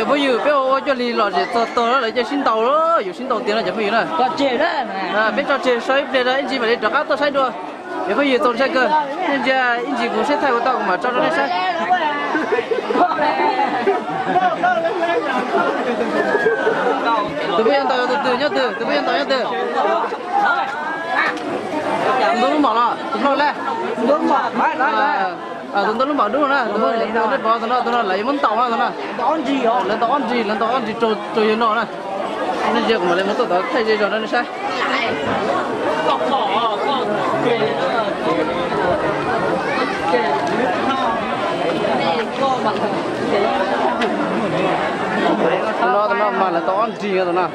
Phooj ywg, peb ua ua cuag li lom zem txog tog lawm, lawv cia sib ntaus, yuav sib ntaus tiag no cov phooj ywg na. Peb tso tseg so ib pliag, ib ntsis mam li rov qab tuaj saib dua. Cov phooj ywg txaus ntshai kawg, nej ntsia ib ntsis kuv saib thaij ua tau kuv mam tso rau nej saib. Tus phooj ywg ntaus tus twg nyob twg, tus phooj ywg ntaus nyob twg? Tus ntaus lub mom los tus plaub le. Tus ntaus lub mom dub na, nej pom tus no, tus no lawv yuav muab ntaus no, tus no. Lawv ntaus ob nrig, lawv ntaus ob nrig rau yawg no na. Nej ntsia kuv mam li mus tuaj tod thaij zej zog rau nej saib. Tus no, tus no mas lawv ntaus ob nrig no tus no.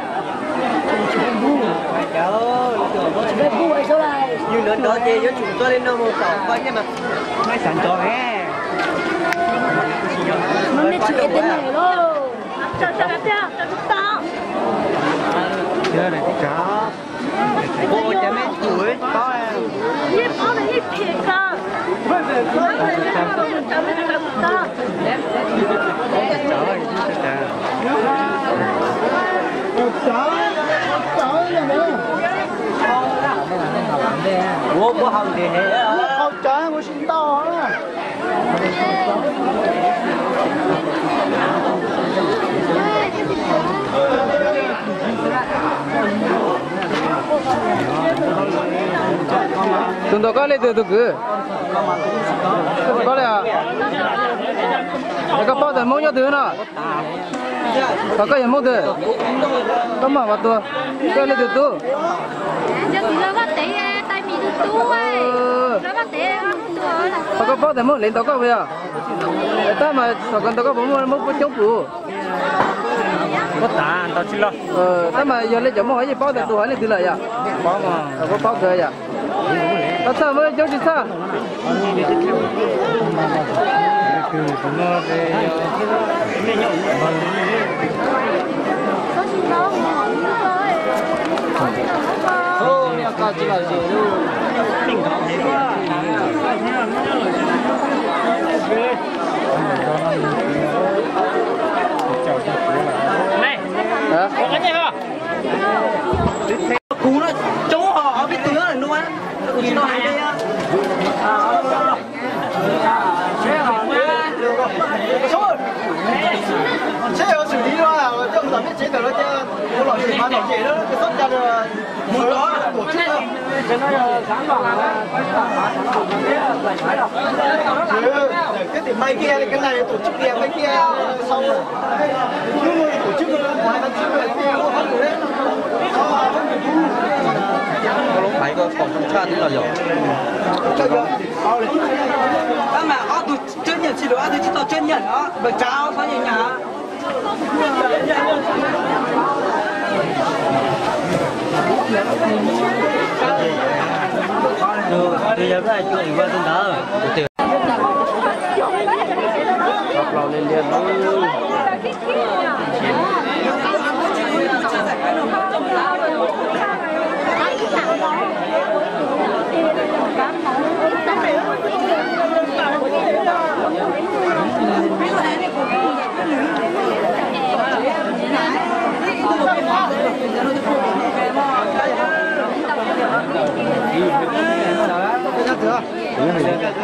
Yus nrov nrov ces yuav tsum txog li no mus tom koj thiab mas. Tus ntaus koj leej twg tus kwv? Koj li, koj paub tias Hmoob nyob twg no? Thov koj yog Hmoob twg? Koj maj vam tuag, koj leej twg tub? Thov koj paub tias Hmoob leej ntaus koj puas yog? Tab mas thaum kawg ntaus koj puas muaj Hmoob coob pum? Tab mas yog li cov Hmoob ho yeej paub tias tus hov leej twg lawm yom? Paub kawg yom. Txhaj muaj coob tsis txhaj? Kuv no coob hos peb tug no nua, kuv tsis tau hais li. Seb yuav xwm li no, coj mus tom peb tsev tawm no ces ua lom zem mas lom zem lawm, txhob cas li. Mus los, tus tswb, tus tswb tias mai kiag li, cái này tổ chức tiệc mai kiag sau. Hnub no tổ chức mai kiag. Có lố máy có phòng trong chat thế nào nhỉ? Tab mas ob tug chấp nhận, xin lỗi, ob tug tsis tau chấp nhận no, bật cháo có gì nhỉ? Tôi nhớ lại chuyện của tôi đó.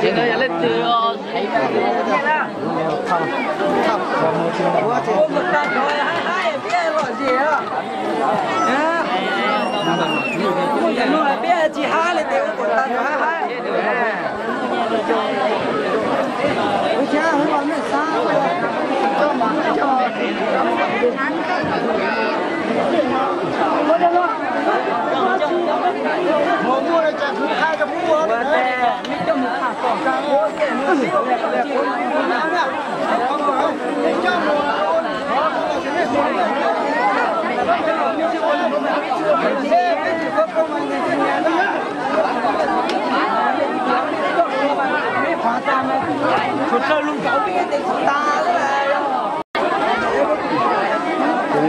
Ces no yog leej twg os? Ua kom tag nrho haib haib peb lom zem. Ua ntawm no peb tsis haib li ces ua kom tag nrho haib haib.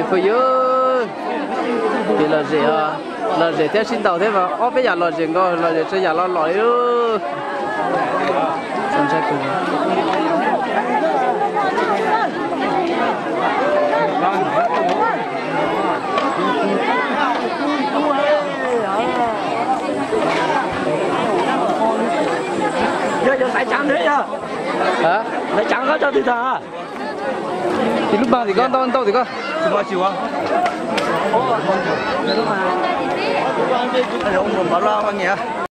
Phooj ywg, ces lom zem, lom zem thiab sib ntaus thiab mas ob peb yam lom zem nkaus, lom zem tsis yam los lom li. Yog, yog taiv tsaav ntawd yog. Taiv tsaav koj tso twg tag? Ib lub paag tim koj, ntau ntau tim koj. Npam loj poj niam.